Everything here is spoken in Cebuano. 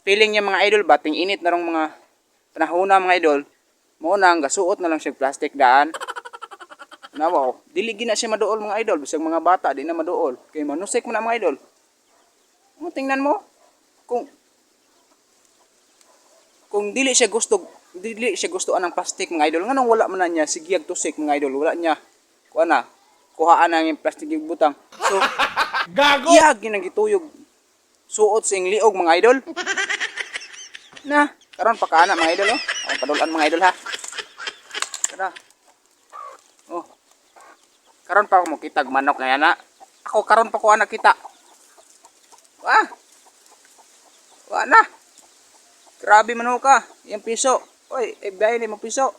Feeling niya, mga idol, bating init na rong mga panahon na, mga idol. Mao nang gasuot na lang siya plastic daan. Nawa, oh. Dili gina siya maduol, mga idol, bisag mga bata di na maduol. Kay manusik mo na, mga idol. Oh, tingnan mo. Kung dili siya gusto anang plastic, mga idol, nganong wala man na niya sigiyag tusik, mga idol? Wala niya kuha na kuhaan na yung plastic yung butang. So Gago! iyag ginang gituyog suot sa iyang liog, mga idol. Na karon pa kaana, mga idol, oh. Akong padulan, mga idol, ha. Tara. Oh, karon pa ako mo kitag manok nga na ako karon pa ko ana kita. Wah, wa na. Grabe man ho ka. Yung piso. Oy, eh, biyahe ni mo piso.